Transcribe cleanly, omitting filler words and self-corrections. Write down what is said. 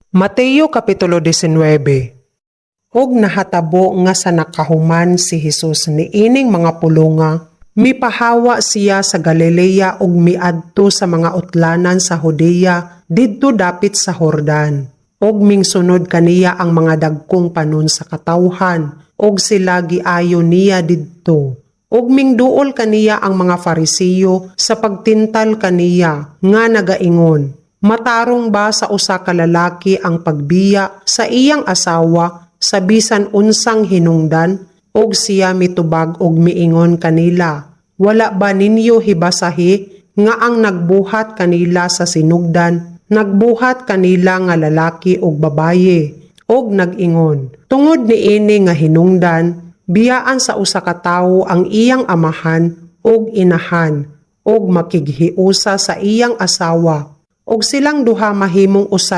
Mateo Kapitulo 19. Og nahatabo nga sa nakahuman si Hesus niining mga pulonga, mipahawa siya sa Galilea ug miadto sa mga utlanan sa Judea didto dapit sa Jordan. Og mingsunod kaniya ang mga dagkong panon sa katawhan ug sila giayo niya didto. Ug mingduol kaniya ang mga Farisiyo sa pagtintal kaniya nga nagaingon, "Matarong ba sa usa ka lalaki ang pagbiya sa iyang asawa sa bisan unsang hinungdan?" Og siya mitubag og miingon kanila, "Wala ba ninyo hibasahi nga ang nagbuhat kanila sa sinugdan, nagbuhat kanila nga lalaki ug babaye? Og nag-ingon, 'Tungod niini nga hinungdan, biyaan sa usa ka tawo ang iyang amahan ug inahan ug makighiusa sa iyang asawa, ug silang duha mahimong usa."